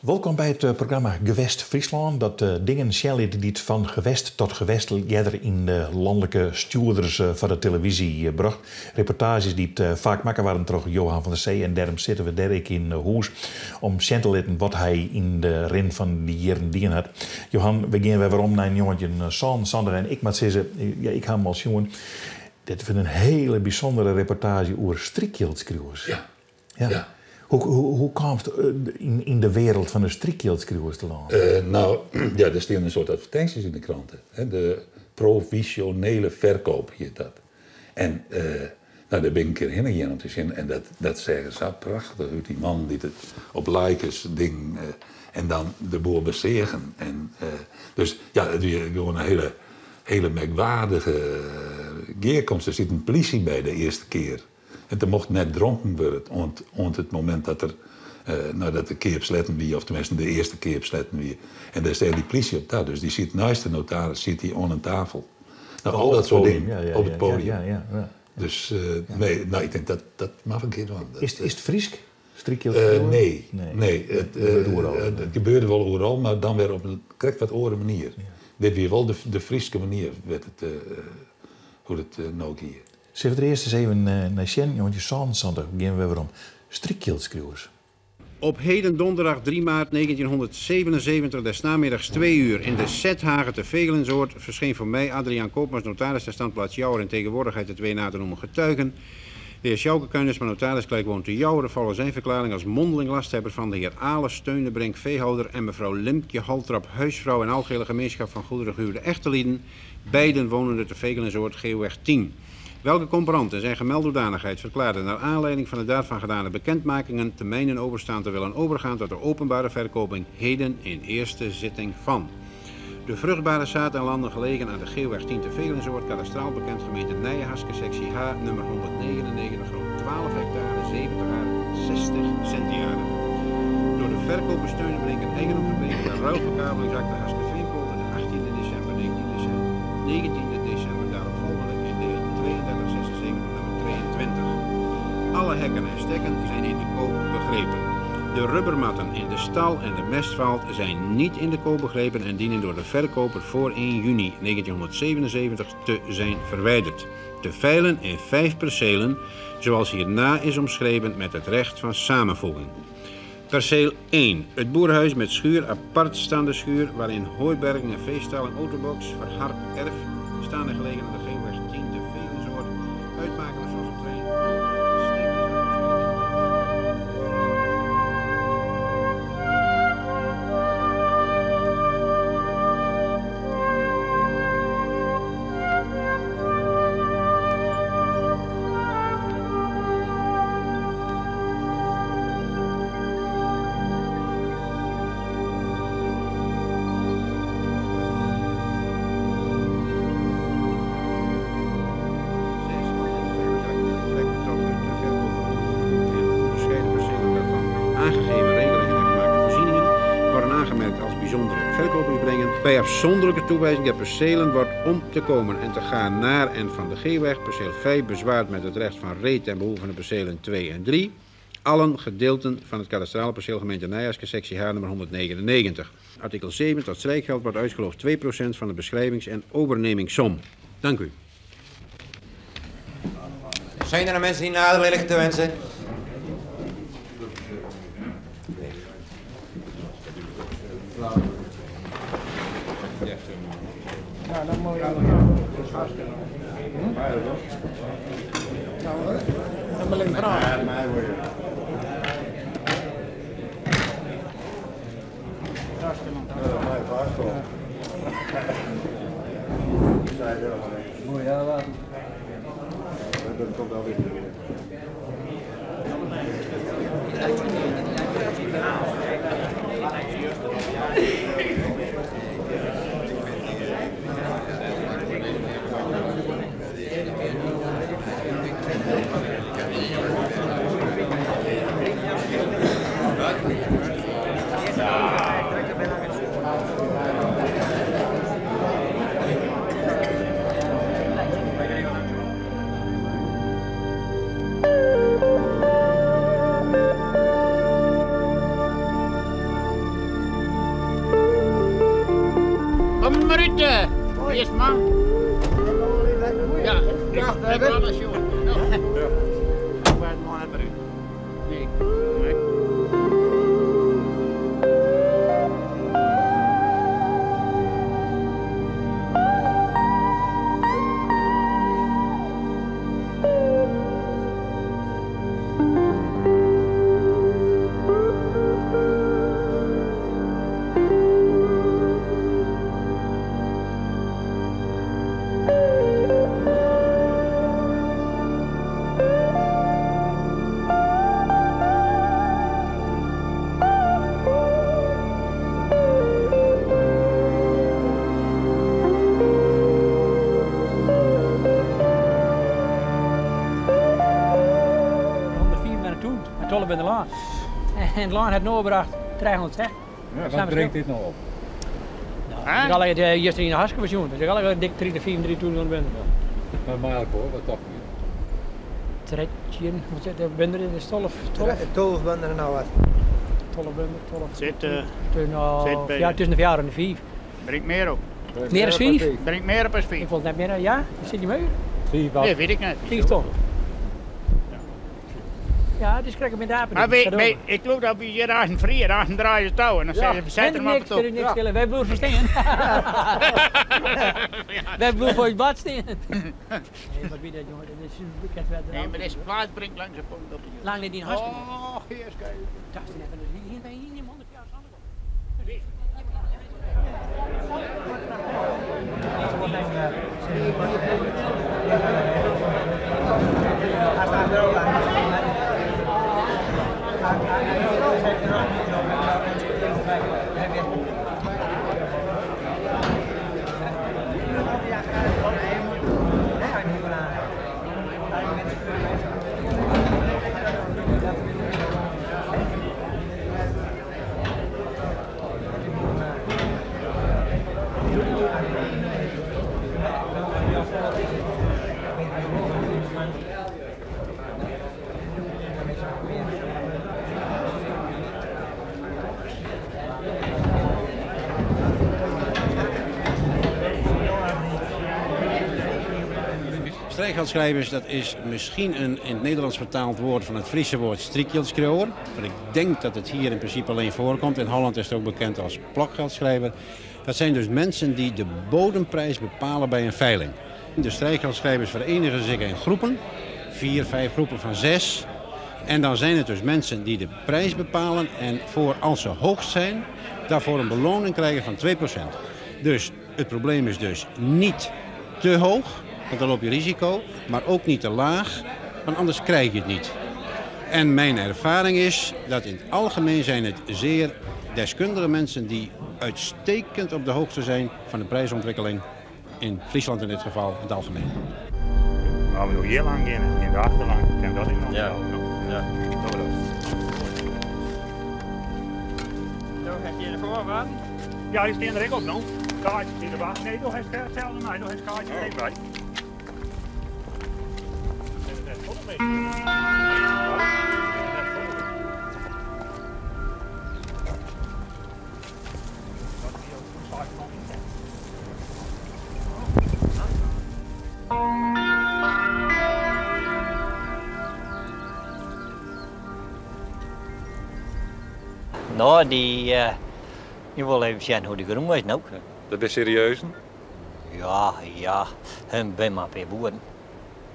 Wolkom by it programma Gewest Fryslân, dat dingen sjen lit dy't Van Gewest tot Gewest earder yn de lanlike stjoerders foar de televyzje brocht. Reportaazjes dy't faak makke waarden troch Johan van der Zee en dêrom sitte we dêr ek yn hûs om sjen te litten wat hy yn de rin fan dy jierren dien hat. Johan, we gean wer werom nei 1977 en ik moat sizze, ja, ik ha him al sjoen, dit wurdt in hiele bysûndere reportaazje oer strykjildskriuwers. Ja. Ja. Ja. Hoe kaamst yn de wereld fan de strykjildskriuwers telâne? No, ja, der steane in soad advertinsjes yn de krante. Hè, de provisionele verkoop hjit dat. En no, dêr bin ik in kear hinne gien om te sjen en dat seach der sa prachtich út, dy mannen dy't it op likes ding en dan de boel beseagen. En dus ja, it wie gewoan in hiele, hiele merkwaardige gearkomst. Der siet in plysje by de earste kear. En der mocht net dronken wurde oant it momint dat der, no, dat de keap sletten wie, of teminsten de earste keap sletten wie. En dêr seach dy plysje op ta, dus dy siet neist de notaris siet dy oan in tafel. No, al dat soart dingen op it podium. Dus nee, no, ik tink dat dat moat in kear dwaan. Is it Frysk? Strykjildskriuwen? Nee, nee. It gebeurde wol oeral, mar dan wer op in krekt wat oare manier. Dit wie wol de Fryske manier hoe't it no gie. Sille we der earst ris even nei sjen? 1977 gean we wer werom. Strykjildskriuwers. Op heden donderdag 3 maart 1977 des namiddags 2 uur in de Sethage te Vegelinsoord verscheen voor mij Adriaan Koopmans, notaris ter standplaats Joure in tegenwoordigheid de twee na te noemen getuigen. De heer Sjouke Kuinersma, notaris gelijkwoon te Joure, volgens zijn verklaring als mondeling lasthebber van de heer Ale Steunebrink, veehouder, en mevrouw Limkje Holtrap, huisvrouw en algehele gemeenschap van goederen gehuwde echtelieden, beiden wonende te Vegelinsoord, Geeuwweg 10. Welke comparant in zijn gemelde hoedanigheid verklaarde naar aanleiding van de daarvan gedane bekendmakingen te mijnen overstaan te willen overgaan tot de openbare verkoping heden in eerste zitting van. De vruchtbare zaad en landen gelegen aan de Geeuwweg 10 te Vegelinsoord, kadastraal bekend gemeente Nijehaske, sectie H, nummer 199, groot 12 hectare, 70 are, 60 centiare. Door de verkoper Steunenbrink in eigendom verkregen bij ruilverkavelingsakte Haskerveenpolder de 18e december 19 december daaropvolgende in deel 3276 nummer 22. Alle hekken en stekken zijn in de koop begrepen. De rubbermatten in de stal en de mestvaalt zijn niet in de koop begrepen en dienen door de verkoper voor 1 juni 1977 te zijn verwijderd. Te veilen in 5 percelen, zoals hierna is omschreven met het recht van samenvoeging. Perceel 1. Het boerhuis met schuur, apart staande schuur, waarin hooiberging en veestal en autobox, verhard erf, staande gelegen aan de Geeuwweg 10 te Vegelinsoord, uitmakende zoals een trein. Bij afzonderlijke toewijzing der percelen wordt om te komen en te gaan naar en van de Geeweg, perceel 5, bezwaard met het recht van reed ten behoeve van de percelen 2 en 3. Allen gedeelten van het kadastrale perceel gemeente Nijehaske, sectie H, nummer 199. Artikel 7 tot strijkgeld wordt uitgeloofd 2% van de beschrijvings- en overnemingsom. Dank u. Zijn er nog mensen die nader willen te wensen? Ja, dan moet je Dan ben ik braaf. Mooi, ja, dat komt wel weer. Wiersma. Ja, ik heb alles sjoen. Ik waard man net út. Nee. En het lân hat no opbrocht 360. Ja, wat bringt dit no op? Nou, ik al juster yn de Haske besjoen. Dus ik al dik 30, 35.000 bunder. Maar mei elkoar, wat tocht je? 13, wat zit er? Bunder is 12, 12? 12 bunder nou wat. 12 bunder, 12. Zit, nou, zit bij ja, tussen de 4 en de 5. Brengt meer op. Meer dan 5? Brengt meer op als 5. Ik vond het net meer, ja? Zit je mee? 5 wat? Nee, weet ik niet. 5 ton. Ja, het is kreeg met apen. Maar weet, ik geloof dat we hier aan een vrier, aan een draaien touw en dan zeggen ze, zet er maar op toe. Niks schillen, wij boer verstaan. Wij boer voor het bad staan. Nee, maar wie dat jongen, dat is een bekend werd. Nee, maar deze plaats brengt langs de pont op. Lang niet in hartstikke. Oh, hier is kijk. Dat is net, hier ben je hier 100 jaar zand. Strijkgeldschrijvers, dat is misschien een in het Nederlands vertaald woord van het Friese woord striekgeldschrijver. Maar ik denk dat het hier in principe alleen voorkomt. In Holland is het ook bekend als plakgeldschrijver. Dat zijn dus mensen die de bodemprijs bepalen bij een veiling. De strijkgeldschrijvers verenigen zich in groepen, 4, 5 groepen van 6. En dan zijn het dus mensen die de prijs bepalen en voor als ze hoogst zijn, daarvoor een beloning krijgen van 2%. Dus het probleem is dus niet te hoog, want dan loop je risico, maar ook niet te laag, want anders krijg je het niet. En mijn ervaring is dat in het algemeen zijn het zeer deskundige mensen die uitstekend op de hoogte zijn van de prijsontwikkeling in Friesland in dit geval, in het algemeen. Maar we nog heel lang in, in de achterlang, kan dat in nog Ja. Ja. Dat was. Zo, heb je de voorwaarden? Ja, die staan er ook op nog. Kaartjes in de wacht. Nee, nog eens hetzelfde mij, nog eens kaartjes er bij. Nou, die wil even zien hoe de groen was nou. Ja, dat ben serieus? Ja, ja. Ik ben maar per boeren.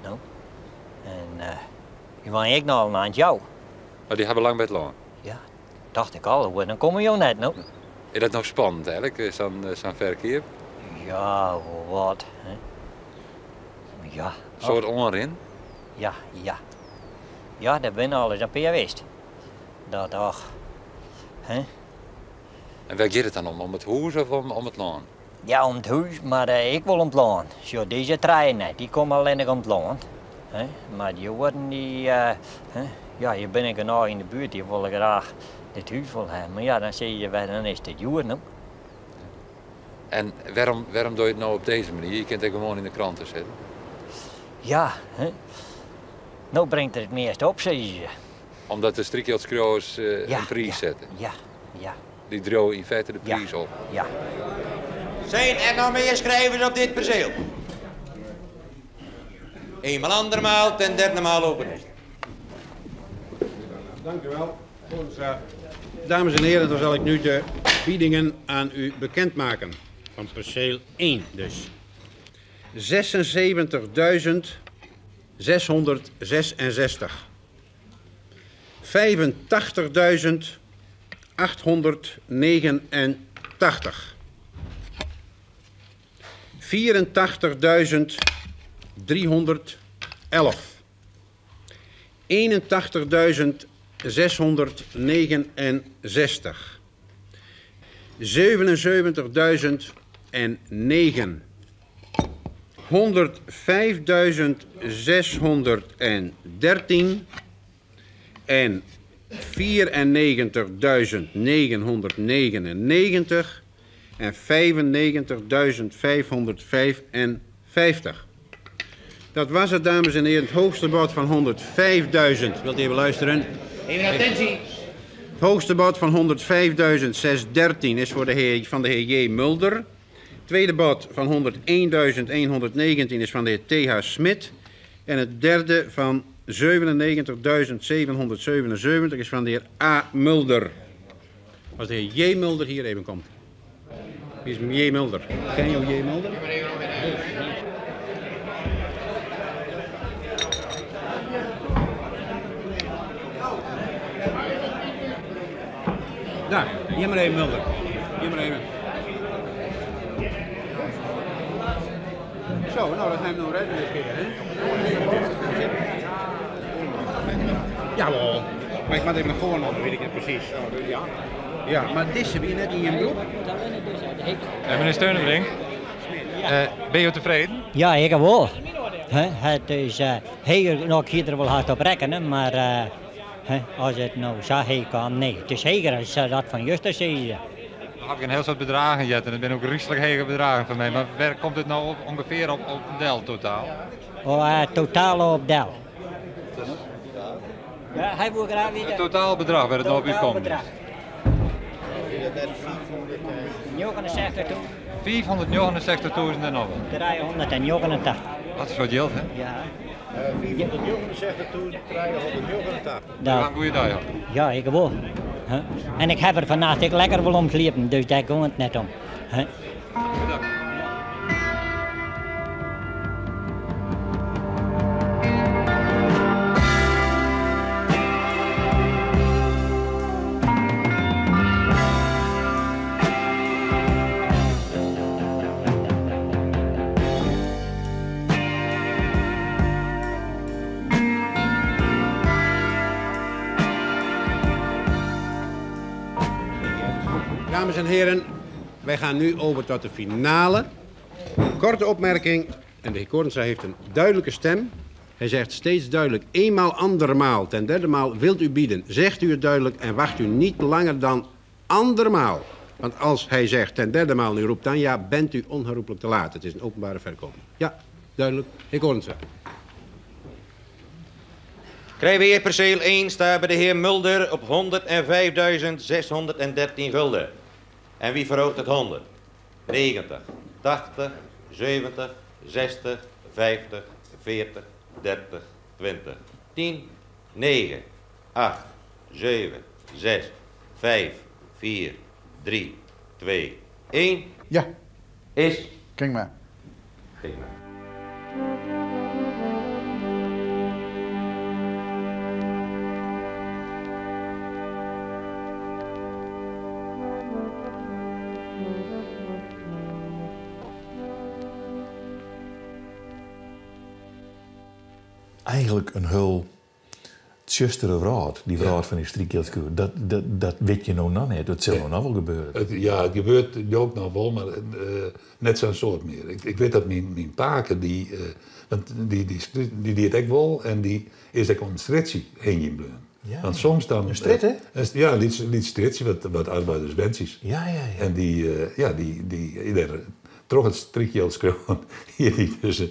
Nou. En die waren ik nog al aan het jou. Maar die hebben lang bij het land? Ja, dacht ik al. Dan komen jou net nou. Is dat nog spannend eigenlijk, zo'n verkeer? Ja, wat. Hè? Ja. Een soort onrin? Ja, ja. Ja, dat ben alles een paar geweest. Dat toch. Hè? En waar gaat het dan om? Om het huis of om het land? Ja, om het huis, maar ik wil om het land. Zo, deze trein net, die komen alleen nog om het land. Hè? Maar die worden die, hè? Ja, hier ben ik nou in de buurt, die willen graag het huis wil hebben. Maar ja, dan zie je, dan is het duur. No? En waarom doe je het nou op deze manier? Je kunt het gewoon in de kranten zetten. Ja, hè? Nou brengt het het meest op, zei ze. Omdat de striekgeldschrijvers een prijs zetten? Ja, ja. Die drogen in feite de prijs op? Ja. Zijn er nog meer schrijvers op dit perceel? Eenmaal andermaal, ten derde maal open is. Dank u wel. Dames en heren, dan zal ik nu de biedingen aan u bekendmaken. Van perceel 1 dus. 76.666. 85.889. 84.311. 81.669. 77.009. 105.613 en 94.999 en 95.555. Dat was het, dames en heren, het hoogste bod van 105.000. Wilt u even luisteren? Even attentie. Het hoogste bod van 105.613 is voor de heer, van de heer J. Mulder. Tweede bod van 101.119 is van de heer T.H. Smit. En het derde van 97.777 is van de heer A. Mulder. Als de heer J. Mulder hier even komt. Wie is J. Mulder? Ken je J. Mulder? Daar, hier maar even Mulder. Hier maar even. Zo, nou dat neemt nog redden dit keer, hè? Jawel, maar ik moet even naar voren, weet ik het precies. Ja. Ja, maar deze ben je net in je broek. Meneer Steunenbrink, ben je tevreden? Ja, ik wel. Het is heger, nou, ik hier er wel hard op rekenen, maar als het nou zo heet kan, nee. Het is heger als dat van juster zei. Dan heb ik een heel soort bedragen jet en dat zijn ook rieselijk hege bedragen voor mij. Maar waar komt het nou op, ongeveer op, op del totaal? Oh, totaal op del. Ja, hij wil graag weten. Het totaalbedrag waar het nou op u komt. 69 469.000 en nog wat. 389. Dat is wat geld, hè? Ja. 469.389. Nou, Een goede dag, joh. Ja, ik wel. Huh? En ik heb er vannacht ik lekker wel om gesliepen, dus daar gaat het net om. Huh? Dames en heren, wij gaan nu over tot de finale. Korte opmerking. En de heer Kornstra heeft een duidelijke stem. Hij zegt steeds duidelijk, eenmaal, andermaal, ten derde maal wilt u bieden. Zegt u het duidelijk en wacht u niet langer dan andermaal. Want als hij zegt ten derde maal, nu roept dan ja, bent u onherroepelijk te laat. Het is een openbare verkoop. Ja, duidelijk. Heer Kornstra. Krijg perceel 1 staat bij de heer Mulder op 105.613 gulden. En wie verhoogt het 100? 90, 80, 70, 60, 50, 40, 30, 20, 10, 9, 8, 7, 6, 5, 4, 3, 2, 1. Ja. Is. Ging maar. Ging maar. Eigenlijk een heel tjustere raad, die raad van die striekgeldkuur. Dat weet je nou nog niet, dat zal nou nog wel gebeuren. Het, ja, het gebeurt ook nog wel, maar net zo'n soort meer. Ik weet dat mijn paken, die, want die deed ik wel en die is ook een stritje heen in bleun. Ja. Want soms dan... Een strit, hè? Ja, een liet stritje, wat arbeiderswensies. Ja. En die, ja, die, die, ieder, troch it strykjild skriuwen hie hy dus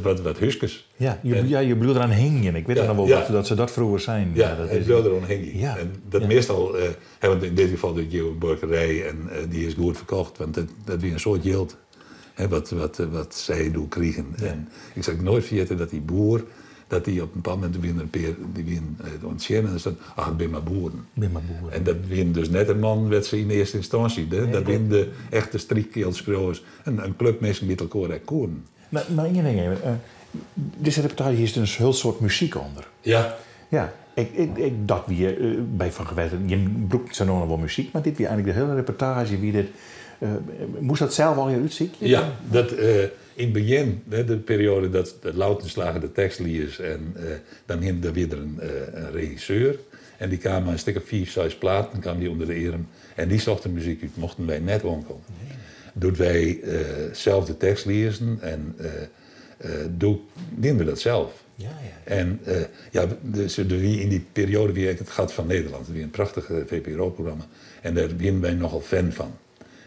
wat, wat húskes. Ja, je, ja, je bliuwt eraan hingjen. Ik wit het nog wel dat, dat ze dat vroeger zijn. Ja, dat is, bliuwt eroan hingjen. Ja. En dat meastal, want yn dit gefal de buorkerij en dy is goed ferkocht, want dat, dat wie in soad jild. Hè, wat, wat, wat sy doe krigen. En ik sil noait ferjitte dat dy boer, dat dy op in bepaald momint, wienen der in pear, dy wienen oan it sjen en dan sei ach, it binne mar boeren. Binne mar boeren. En dat wienen dus net de mannen wêr't se yn earste ynstânsje, nee, dat wienen de echte strykjildskriuwers. In, in klup minsken dy't elkoar ek koenen. Mar, mar ien ding even. Dizze reportaazje is in hiel soad muzyk ûnder. Ja. Ja, ik, ik, ik, dat wie by Van Gewest. Jim brûkten sa no noch wol muzyk, mar dit wie eigentlik de hiele reportaazje wie dit. Moast dat sels allegear útsykje? Ja, dat yn it begjin, de perioade dat Lautenslager de tekst lies en dan hiene, dan wie der in, in regisseur en dy kaam mei in stik of fiif, seis platen kaam dy ûnder de earm en dy socht de muzyk út, mochten wy net oankomme. Doe't wy sels de tekst liezen en doe dienen we dat sels. Ja, ja. En ja, dus der wie yn dy perioade wie ek Het Gat van Nederland. Dat wie in prachtich VPRO-programma. En dêr wienen wy nochal fan fan.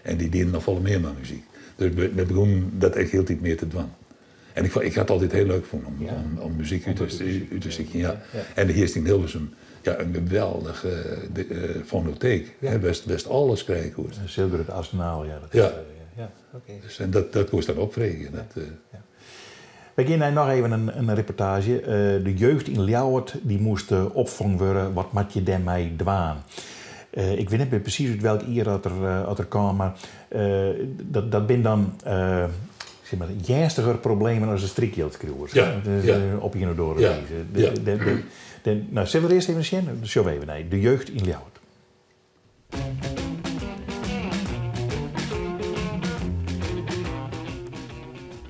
En dy dienen noch folle mear mei muzyk. Dus we begûnen dat ek hieltyd mear te dwaan. En ik, ik ha it altyd hiel leuk fûn om, om, om muzyk út te, út te sykjen. Ja. En hjir yn Hilversum, ja, in geweldige fonoteek. Ja. Wêr'tst, wêr'tst alles krije koest. In hiel grut arsenaal, ja. Dat ja. Is, ja. Okay. Dus, en dat, dat koest dan opfreegje. Dat, ja. We gean nei noch even in, in reportaazje. De jeugd yn Ljouwert dy moast opfongen wurde. Wat moat je dêrmei dwaan? Ik wit net mear presys út welk jier dat er, dat er kaam, mar dat, dat binne dan zeg maar, earnstiger problemen as de strykjildskriuwers. Ja, dus, ja. Op ien of oare Ja, wize. ja. De, nou, sille we earst even sjen? Dan sjogge we even nei de jeugd yn Ljouwert.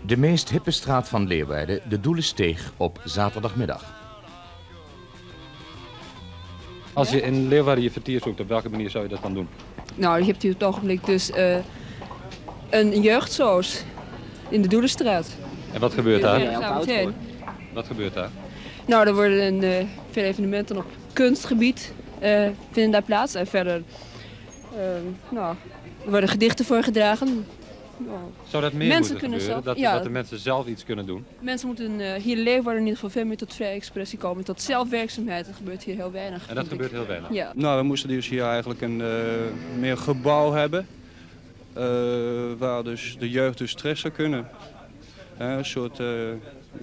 De meest hippe straat van Leeuwarden, de Doelesteeg, op zaterdagmiddag. Als je in Leeuwarden je vertier zoekt, op welke manier zou je dat dan doen? Nou, je hebt hier op het ogenblik dus een jeugdsoos in de Doelenstraat. En wat gebeurt daar? Ja, Wat gebeurt daar? Nou, er worden veel evenementen op kunstgebied vinden daar plaats. En verder nou, er worden gedichten voorgedragen. Nou, Zou dat meer mensen moeten kunnen gebeuren? zelf, Dat, ja, dat de mensen zelf iets kunnen doen? Mensen moeten hier in Leeuwarden in ieder geval veel meer tot vrije expressie komen. Tot zelfwerkzaamheid. Dat gebeurt hier heel weinig. En dat vind ik. gebeurt heel weinig? Ja. Nou, we moesten dus hier eigenlijk een meer gebouw hebben. Waar dus de jeugd dus terecht zou kunnen. Een soort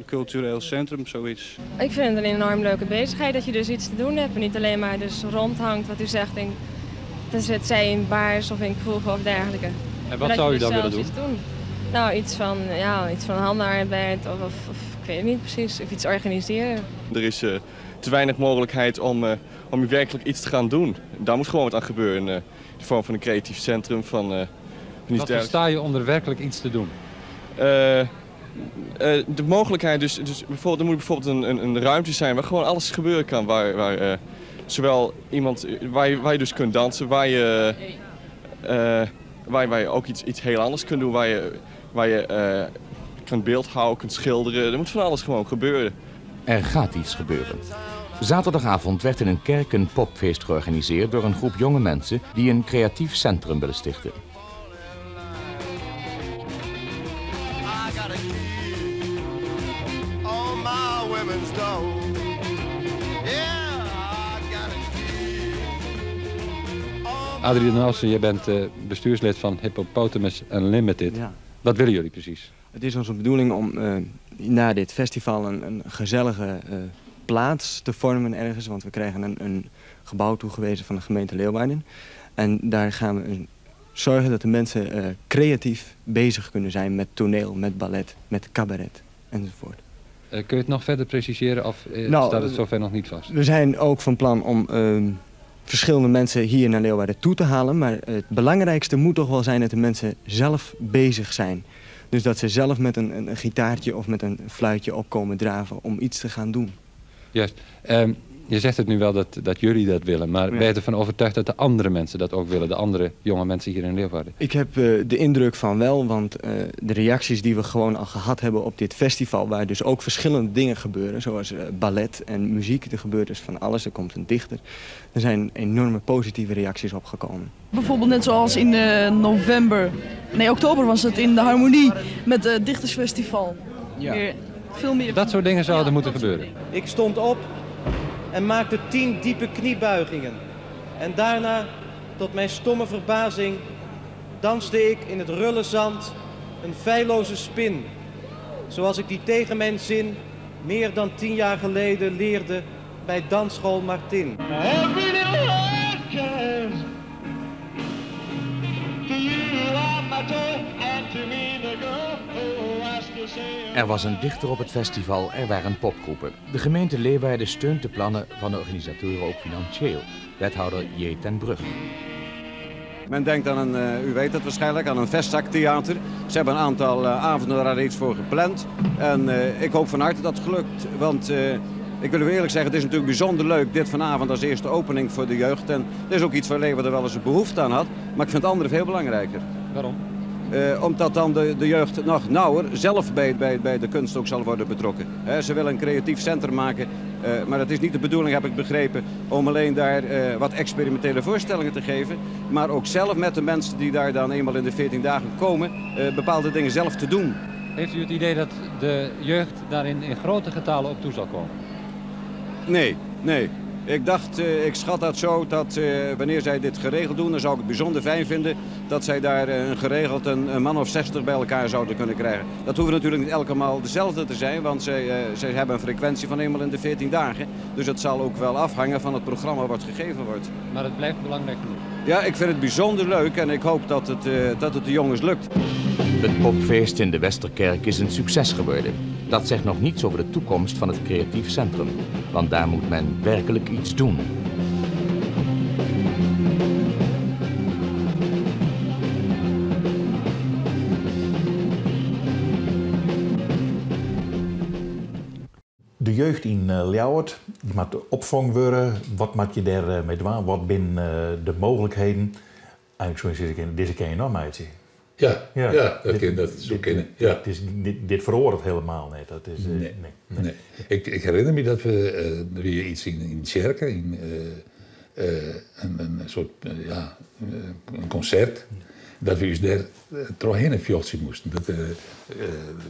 cultureel centrum, zoiets. Ik vind het een enorm leuke bezigheid dat je dus iets te doen hebt en niet alleen maar dus rondhangt, wat u zegt, in, dus het zij in bars of in kroegen of dergelijke. En Maar wat dat zou je u dus dan willen zelf doen? iets doen? Nou, iets van, ja, iets van handenarbeid of, of ik weet het niet precies, of iets organiseren. Er is te weinig mogelijkheid om hier werkelijk iets te gaan doen. Daar moet gewoon wat aan gebeuren. In de vorm van een creatief centrum, van iets Wat dergelijks. versta je onder werkelijk iets te doen? De mogelijkheid, dus bijvoorbeeld, er moet bijvoorbeeld een ruimte zijn waar gewoon alles gebeuren kan. Waar, waar zowel iemand, waar je dus kunt dansen, waar je, waar je ook iets heel anders kunt doen. Waar je kunt beeldhouden, kunt schilderen. Er moet van alles gewoon gebeuren. Er gaat iets gebeuren. Zaterdagavond werd in een kerk een popfeest georganiseerd door een groep jonge mensen die een creatief centrum willen stichten. All my women's door. Yeah, I got a key. Adriaan Nelson, jij bent bestuurslid van Hippopotamus Unlimited. Ja. Wat willen jullie precies? Het is onze bedoeling om na dit festival een gezellige plaats te vormen ergens. Want we krijgen een gebouw toegewezen van de gemeente Leeuwarden. En daar gaan we zorgen dat de mensen creatief bezig kunnen zijn met toneel, met ballet, met cabaret enzovoort. Kun je het nog verder preciseren of staat het zover nog niet vast? We zijn ook van plan om verschillende mensen hier naar Leeuwarden toe te halen. Maar het belangrijkste moet toch wel zijn dat de mensen zelf bezig zijn. Dus dat ze zelf met een gitaartje of met een fluitje opkomen draven om iets te gaan doen. Juist. Je zegt het nu wel dat, dat jullie dat willen, maar ben je ervan overtuigd dat de andere mensen dat ook willen? De andere jonge mensen hier in Leeuwarden? Ik heb de indruk van wel, want de reacties die we gewoon al gehad hebben op dit festival, waar dus ook verschillende dingen gebeuren, zoals ballet en muziek, er gebeurt dus van alles, er komt een dichter. Er zijn enorme positieve reacties op gekomen. Bijvoorbeeld net zoals in november, nee oktober was het in de Harmonie met het Dichtersfestival. Ja. Weer veel meer. Dat soort dingen zouden moeten gebeuren. Ik stond op en maakte 10 diepe kniebuigingen. En daarna, tot mijn stomme verbazing, danste ik in het rulle zand een feilloze spin. Zoals ik die tegen mijn zin meer dan 10 jaar geleden leerde bij dansschool Martin. Er was een dichter op het festival, er waren popgroepen. De gemeente Leeuwarden steunt de plannen van de organisatoren ook financieel. Wethouder J. ten Brug. Men denkt aan een, u weet het waarschijnlijk, aan een vestzaktheater. Ze hebben een aantal avonden daar iets voor gepland. En ik hoop van harte dat het gelukt, want ik wil u eerlijk zeggen, het is natuurlijk bijzonder leuk dit vanavond als eerste opening voor de jeugd. En dat is ook iets waar Leeuwarden wel eens een behoefte aan had, maar ik vind het andere veel belangrijker. Waarom? Omdat dan de jeugd nog nauwer zelf bij de kunst ook zal worden betrokken. Ze willen een creatief centrum maken, maar het is niet de bedoeling, heb ik begrepen, om alleen daar wat experimentele voorstellingen te geven. Maar ook zelf met de mensen die daar dan eenmaal in de 14 dagen komen, bepaalde dingen zelf te doen. Heeft u het idee dat de jeugd daarin in grote getalen op toe zal komen? Nee, nee. Ik dacht, ik schat dat zo, dat wanneer zij dit geregeld doen, dan zou ik het bijzonder fijn vinden dat zij daar geregeld een man of 60 bij elkaar zouden kunnen krijgen. Dat hoeft natuurlijk niet elke maal dezelfde te zijn, want zij hebben een frequentie van eenmaal in de 14 dagen. Dus het zal ook wel afhangen van het programma wat gegeven wordt. Maar het blijft belangrijk genoeg. Ja, ik vind het bijzonder leuk en ik hoop dat het de jongens lukt. Het popfeest in de Westerkerk is een succes geworden. Dat zegt nog niets over de toekomst van het creatief centrum. Want daar moet men werkelijk iets doen. De jeugd in Ljouwert, die moet opvang worden. Wat moet je daar mee doen? Wat zijn de mogelijkheden? Eigenlijk zo is het, deze ken je nog maar. Ja, ja, ja, dat dit, dat zo kennen. Ja. Dit veroordeelt helemaal niet. Dat is, nee, nee, nee. Ik herinner me dat we weer iets in Tjerken, in een soort een concert, dat we ons daar doorheen een fjotje moesten. Dat de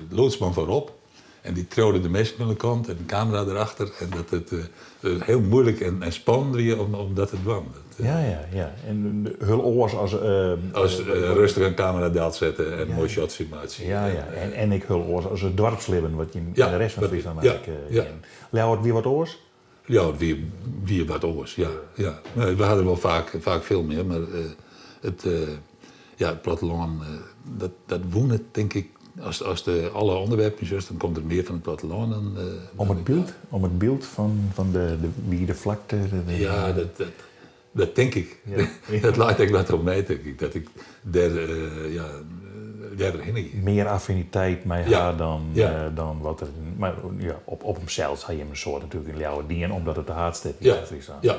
loodsman voorop en die trouwde de mensen aan de kant en de camera erachter. En dat het heel moeilijk en spannend was om dat te doen. Dat, ja. En hul oors als... als rustig een camera daalt zetten en mooi shots maken. Ja, ja. En ik hul oors als het dorpsleven wat je in de rest van Friesland eigenlijk kent. Ljouwert, wie wat oors? Ja, wie wat oors, ja. Ja. We hadden wel vaak veel meer, maar het platteland, dat woon het denk ik. Als de alle onderwerpen is, dan komt er meer van het platteland dan... Om het beeld? Om het beeld van de wie de vlakte? Ja, dat denk ik. Ja. Dat laat ik wat op mij, denk ik. Dat ik daar, daar heen ging. Meer affiniteit met haar dan wat er... Maar ja, op hemzelf had je een soort natuurlijk in Leeuwarden, omdat het de haatstad is. Ja. Ja.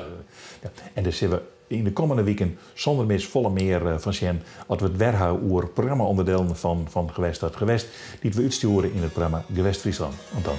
Ja. En dus zitten we in de komende weken zonder mis volle meer van Sjen, als we het werhouden over programma-onderdelen van Gewest tot Gewest, die we uitsturen in het programma Gewest Friesland. Want dan.